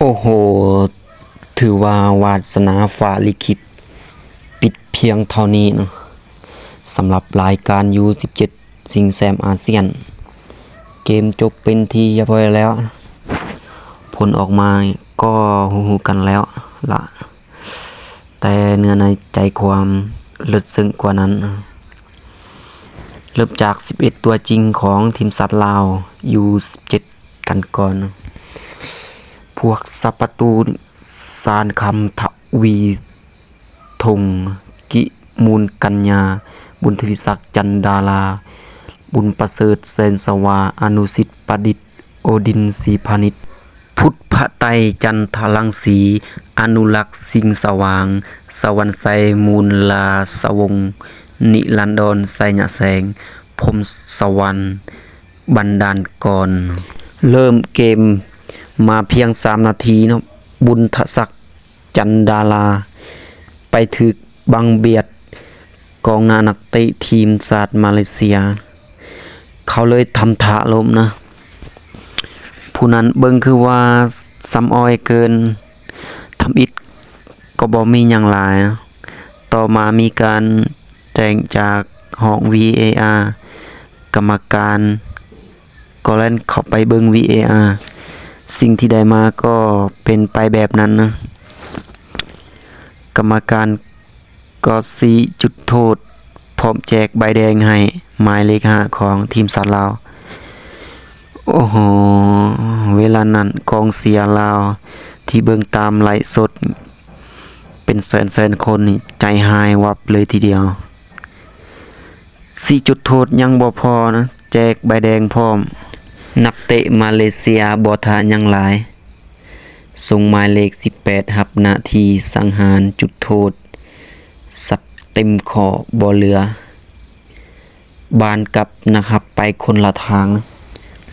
ໂອ້ໂຫ ຖືວ່າວາດສະໜາຟ້າລິຂິດປິດພຽງເທົ່ານີ້ເນາະ ສຳລັບລາຍການ ຢູສິບເຈັດ ຊິງແຊມອາຊຽນ ເກມຈົບເປັນທີ່ຮຽບຮ້ອຍແລ້ວ. ຜົນອອກມາກໍຮູ້ໆກັນແລ້ວລະ ແຕ່ເນື້ອໃນໃຈຄວາມເລິດເຊິ່ງກວ່ານັ້ນ. ເລີ່ມຈາກສິບເອັດຕົວຈິງຂອງທີມຊາດລາວ ຢູສິບເຈັດ ກັນກ່ອນ. ພວກສັບປະຕູ ຊານຄຳ ທະວີ ທົງ ກິມູນ ກັນຍາ ບຸນທະວີສັກ ຈັນດາລາ ບຸນປະເສີດ ແສນສະຫວາ ອະນຸສິດ ປະດິດ ໂອດິນ ສີພານິດ ພຸດພະໄຕ ຈັນທະລັງສີ ອະນຸລັກ ສິງສະຫວ່າງ ສະຫວັນໄຊ ມູນລາສະວົງ ນິລັນດອນ ໄຊຍະແສງ ພົມສະຫວັນ ບັນດານກອນ. ເລີ່ມເກມມາພຽງສາມນາທີເນາະ ບຸນທະສັກ ຈັນດາລາ ໄປຖືກບັງບຽດກອງໜ້ານັກເຕະທີມຊາດມາເລເຊຍ ເຂົາເລີຍທຳທ່າລົ້ມນະ. ຜູ້ນັ້ນເບິ່ງຄືວ່າຊຳອ້ອຍເກີນ ທຳອິດກໍບໍ່ມີຫຍັງຫຼາຍ. ຕໍ່ມາມີການແຈ້ງຈາກຫ້ອງ ວີເອອາ ກຳມະການກໍແລ່ນເຂົ້າໄປເບິ່ງ ວີເອອາ ສິ່ງທີ່ໄດ້ມາກໍເປັນໄປແບບນັ້ນນະ. ກຳມະການກໍຊີ້ຈຸດໂທດ ພ້ອມແຈກໃບແດງໃຫ້ໝາຍເລກຫ້າຂອງທີມຊາດລາວ. ໂອ້ໂຫ ເວລານັ້ນກອງເຊຍລາວທີ່ເບິ່ງຕາມໄລສົດເປັນແສນໆຄົນນີ້ໃຈຫາຍວັບເລີຍທີດຽວ. ຊີ້ຈຸດໂທດຍັງບໍ່ພໍນະ ແຈກໃບແດງພ້ອມ. ນັກເຕະມາເລເຊຍບໍ່ທ່າຫຍັງຫຼາຍ ສົ່ງໝາຍເລກສິບແປດຮັບໜ້າທີ່ສັງຫານຈຸດໂທດ ສັກເຕັມຂໍ້ບໍ່ເຫຼືອ ບານກັບນະຄັບໄປຄົນລະທາງ.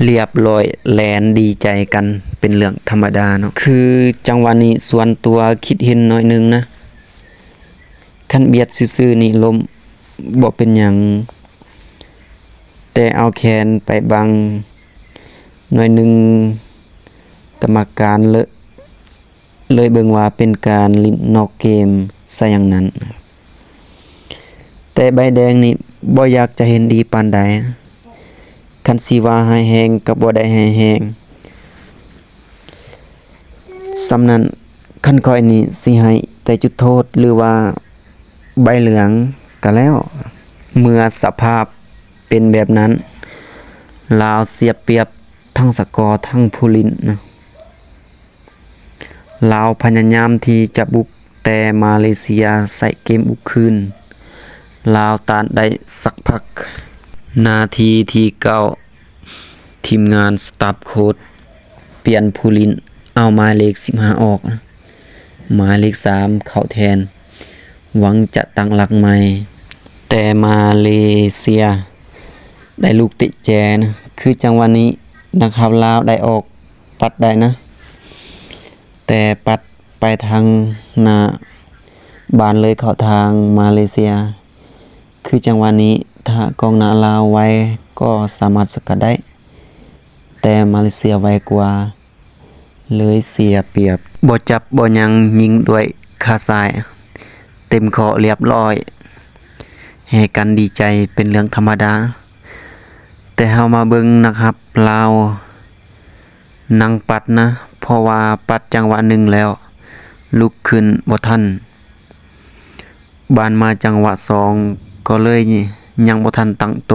ລຽບຮ້ອຍ ແລ່ນດີໃຈກັນເປັນເລື່ອງທຳມະດາເນາະ. ຄືຈັງຫວະນີ້ສ່ວນຕົວຄິດເຫັນໜ້ອຍໜຶ່ງນະ ຄັນບຽດຊື່ໆນີ້ລົ້ມບໍ່ເປັນຫຍັງ ແຕ່ເອົາແຂນໄປບັງໜ້ອຍໜຶ່ງ ກຳມະການເລີຍ ເລີຍເບິ່ງວ່າເປັນການຫຼິ້ນນອກເກມຊະຢ່າງນັ້ນ. ແຕ່ໃບແດງນີ້ບໍ່ຢາກຈະເຫັນດີປານໃດ ຄັນຊິວ່າຮ້າຍແຮງກໍບໍ່ໄດ້ຮ້າຍແຮງສ່ຳນັ້ນ. ຄັນຂ້ອຍນີ້ຊິໃຫ້ແຕ່ຈຸດໂທດ ຫຼືວ່າໃບເຫຼືອງກໍແລ້ວ. ເມື່ອສະພາບເປັນແບບນັ້ນ ລາວເສຍປຽບທັງສະກໍ ທັງຜູ້ຫຼິ້ນນະ. ລາວພະຍາຍາມທີ່ຈະບຸກ ແຕ່ມາເລເຊຍໃຊ້ເກມບຸກຄືນ. ລາວຕ້ານໄດ້ສັກພັກ ນາທີທີເກົ້າ ທີມງານສະຕາຟໂຄດປ່ຽນຜູ້ຫຼິ້ນ ເອົາໝາຍເລກສິບຫ້າອອກ ໝາຍເລກສາມເຂົ້າແທນ ຫວັງຈະຕັ້ງຫຼັກໃໝ່ ແຕ່ມາເລເຊຍໄດ້ລູກເຕະແຈນະ. ຄືຈັງຫວະນີ້ນັກຮັບລາວໄດ້ອອກ ປັດໄດ້ນະ ແຕ່ປັດໄປທາງໜ້າບານເລີຍເຂົ້າທາງມາເລເຊຍ. ຄືຈັງຫວະນີ້ຖ້າກອງໜ້າລາວໄວກໍສາມາດສະກັດໄດ້ ແຕ່ມາເລເຊຍໄວກວ່າ ເລີຍເສຍປຽບ. ບໍ່ຈັບບໍ່ຍັງຍິງດ້ວຍຂາຊ້າຍ ເຕັມເຄາະລຽບຮ້ອຍ ແຫ່ກັນດີໃຈເປັນເລື່ອງທຳມະດາ. ແຕ່ເຮົາມາເບິ່ງນັກຮັບລາວ ນັ່ງປັດນະ ເພາະວ່າປັດຈັງຫວະໜຶ່ງແລ້ວ ລຸກຂຶ້ນບໍ່ທັນ ບານມາຈັງຫວະສອງ ກໍເລີຍຍັງບໍ່ທັນຕັ້ງໂຕ.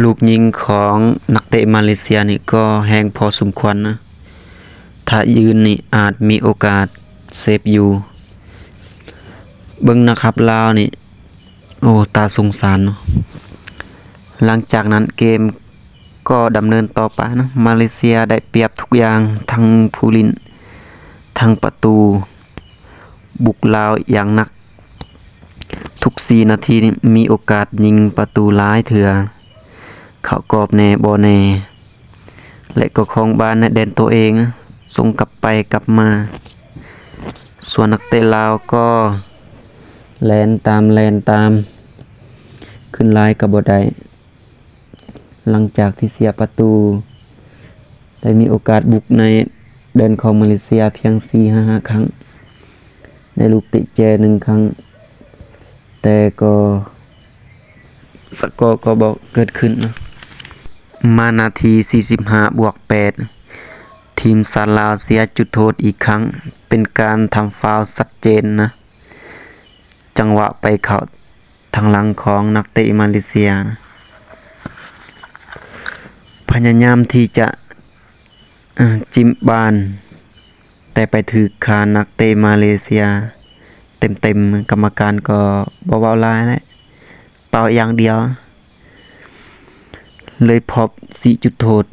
ລູກຍິງຂອງນັກເຕະມາເລເຊຍນີ້ກໍແຮງພໍສົມຄວນນະ ຖ້າຢືນນີ້ອາດມີໂອກາດເຊບຢູ່. ເບິ່ງນັກຮັບລາວນີ້ ໂອ້ ຕາສົງສານເນາະ. ຫຼັງຈາກນັ້ນເກມກໍດຳເນີນຕໍ່ໄປເນາະ ມາເລເຊຍໄດ້ປຽບທຸກຢ່າງ ທັງຜູ້ຫຼິ້ນ ທັງປະຕູ ບຸກລາວຢ່າງໜັກ ທຸກສີ່ນາທີນີ້ມີໂອກາດຍິງປະຕູຫຼາຍເທື່ອ ເຂົ້າກອບແດ່ບໍ່ແດ່ ແລະກໍຄອງບານໃນແດນໂຕເອງ ສົ່ງກັບໄປກັບມາ. ສ່ວນນັກເຕະລາວກໍແລ່ນຕາມ ແລ່ນຕາມ ຂຶ້ນຫຼາຍກໍບໍ່ໄດ້. ຫຼັງຈາກທີ່ເສຍປະຕູ ໄດ້ມີໂອກາດບຸກໃນ ແດນຂອງມາເລເຊຍພຽງສີ່ຫາຫ້າຄັ້ງ, ໄດ້ລູກເຕະແຈໜຶ່ງຄັ້ງ, ແຕ່ກໍສະກໍກໍບໍ່ເກີດຂຶ້ນນະ. ມານາທີສີ່ສິບຫ້າບວກແປດ ທີມຊາດລາວເສຍຈຸດໂທດອີກຄັ້ງ, ເປັນການທຳຟາວຊັດເຈນນະ. ຈັງຫວະໄປເຂົ້າທາງຫຼັງຂອງນັກເຕະມາເລເຊຍ, ພະຍາຍາມທີ່ຈະ ເອີ ຈິ້ມບານ, ແຕ່ໄປຖືກຄານັກເຕະມາເລເຊຍເຕັມໆ, ກຳມະການກໍບໍ່ເວົ້າຫຼາຍແຫຼະ, ເປົ່າຢ່າງດຽວ, ເລີຍພອບຊີ້ຈຸດໂທດ.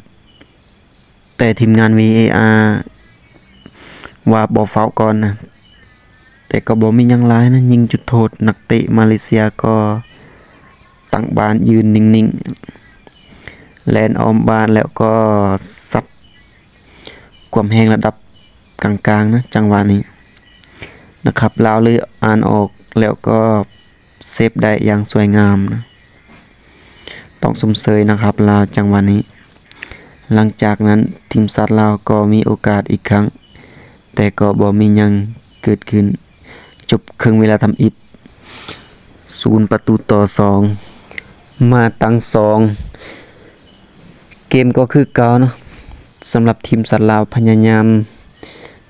ແຕ່ທີມງານ ວີເອອາ ວ່າບໍ່ເຝົ້າກ່ອນນະ, ແຕ່ກໍບໍ່ມີຫຍັງຫຼາຍນະ, ຍິງຈຸດໂທດ, ນັກເຕະມາເລເຊຍກໍຕັ້ງບານຢືນນິ່ງໆ, ແລ່ນອ້ອມບານແລ້ວກໍຊັດຄວາມແຮງລະດັບກາງໆນະ, ຈັງຫວະນີ້ນະຄັບ ລາວເລີຍອ່ານອອກແລ້ວກໍ ເຊບໄດ້ຢ່າງສວຍງາມນະ, ຕ້ອງຊົມເຊີຍນະຄັບລາວຈັງຫວະນີ້. ຫຼັງຈາກນັ້ນທີມຊາດລາວກໍມີໂອກາດອີກຄັ້ງ, ແຕ່ກໍບໍ່ມີຫຍັງເກີດຂຶ້ນ, ຈົບເຄິ່ງເວລາທຳອິດ ສູນປະຕູຕໍ່ສອງ. ມາຕັ້ງສອງ ເກມກໍຄືເກົ່າເນາະ, ສຳລັບທີມຊາດລາວພະຍາຍາມ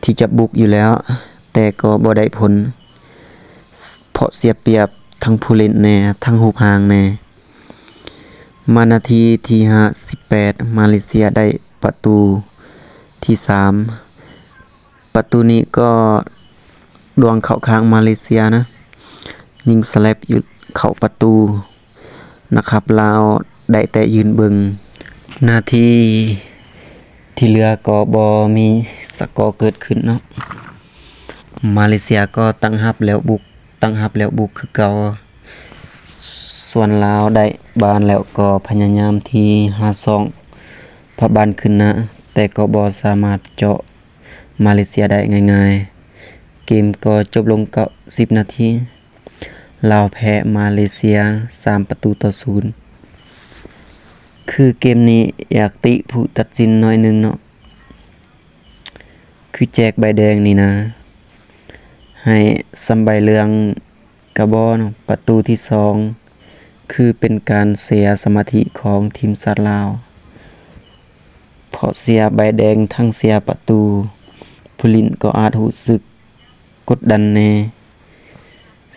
ທີ່ຈະບຸກຢູ່ແລ້ວ, ແຕ່ກໍບໍ່ໄດ້ຜົນ ເພາະເສຍປຽບທັງຜູ້ຫຼິ້ນແດ່, ທັງຮູບຮ່າງແດ່. ມານາທີທີຫ້າສິບແປດ ມາເລເຊຍໄດ້ປະຕູທີສາມ. ປະຕູນີ້ກໍດວງເຂົ້າຂ້າງມາເລເຊຍນະ, ຍິງສະແລັບຢູ່ເຂົ້າປະຕູນະຄັບ, ລາວໄດ້ແຕ່ຢືນເບິ່ງ. ນາທີທີ່ເຫຼືອກໍບໍ່ມີສະກໍເກີດຂຶ້ນເນາະ. ມາເລເຊຍກໍຕັ້ງຮັບແລ້ວບຸກ, ຕັ້ງຮັບແລ້ວບຸກຄືເກົ່າ. ສ່ວນລາວໄດ້ບານແລ້ວກໍພະຍາຍາມທີ່ຫາຊ່ອງພັບບານຂຶ້ນໜ້າ, ແຕ່ກໍບໍ່ສາມາດເຈາະມາເລເຊຍໄດ້ງ່າຍໆ. ເກມກໍຈົບລົງເກົ້າສິບນາທີ, ລາວແພ້ມາເລເຊຍສາມປະຕູຕໍ່ສູນ. ຄືເກມນີ້ຢາກຕິຜູ້ຕັດສິນໜ້ອຍໜຶ່ງເນາະ, ຄືແຈກໃບແດງນີ້ນະ ໃຫ້ສ່ຳໃບເຫຼືອງກະບໍ່ເນາະ. ປະຕູທີສອງ ຄືເປັນການເສຍສະມາທິຂອງທີມຊາດລາວ, ເພາະເສຍໃບແດງທັງເສຍປະຕູ, ຜູ້ຫຼິ້ນກໍອາດຮູ້ສຶກກົດດັນແດ່.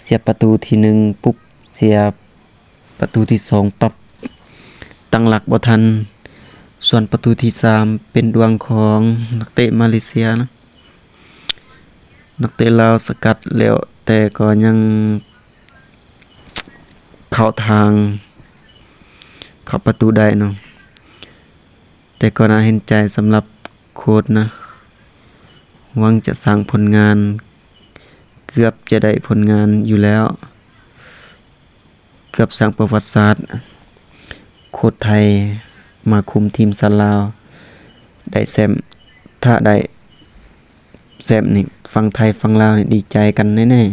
ເສຍປະຕູທີໜຶ່ງປຸບ, ເສຍ ປະຕູທີສອງປັບ, ຕັ້ງຫຼັກບໍ່ທັນ. ສ່ວນປະຕູທີສາມເປັນດວງຂອງນັກເຕະມາເລເຊຍນະ, ນັກເຕະລາວສະກັດແລ້ວ ແຕ່ກໍຍັງເຂົ້າທາງ ເຂົ້າປະຕູໄດ້ເນາະ. ແຕ່ກໍໜ້າເຫັນໃຈສຳລັບໂຄດນະ, ຫວັງຈະສ້າງຜົນງານ, ເກືອບຈະໄດ້ຜົນງານຢູ່ແລ້ວ. ເກືອບສ້າງປະຫວັດສາດ, ໂຄດໄທມາຄຸມທີມຊາດລາວໄດ້ແຊ້ມ. ຖ້າໄດ້ແຊ້ມນີ້ ຝັ່ງໄທຝັ່ງລາວນີ້ດີໃຈກັນແນ່ໆ.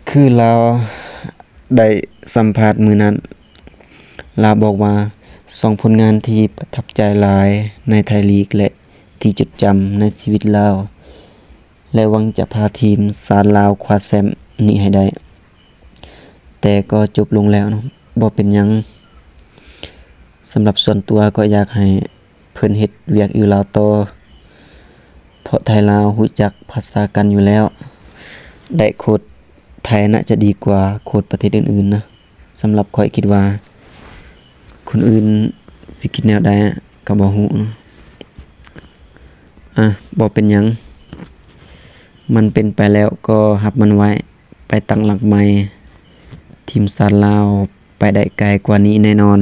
ຄືລາວໄດ້ສຳພາດມື້ນັ້ນ, ລາວບອກວ່າ ສອງຜົນງານທີ່ປະທັບໃຈຫຼາຍໃນໄທລີກ ແລະ ທີ່ຈົດຈຳໃນຊີວິດລາວ ແລະ ຫວັງຈະພາທີມຊາດລາວຄວ້າແຊ້ມນີ້ໃຫ້ໄດ້. ແຕ່ກໍຈົບລົງແລ້ວເນາະ, ບໍ່ເປັນຫຍັງ. ສຳລັບສ່ວນຕົວກໍຢາກໃຫ້ເພິ່ນເຮັດວຽກຢູ່ລາວຕໍ່, ເພາະໄທລາວຮູ້ຈັກພາສາກັນຢູ່ແລ້ວ. ໄດ້ໂຄດໄທໜ້າຈະດີກວ່າໂຄດປະເທດອື່ນໆນະ. ສຳລັບຂ້ອຍຄິດວ່າ ຄົນອື່ນຊິຄິດແນວໃດກໍບໍ່ຮູ້ເນາະ. ອາ ບໍ່ເປັນຫຍັງ, ມັນເປັນໄປແລ້ວກໍຮັບມັນໄວ້, ໄປຕັ້ງຫຼັກໃໝ່. ທີມຊາດລາວໄປໄດ້ໄກກວ່ານີ້ແນ່ນອນ.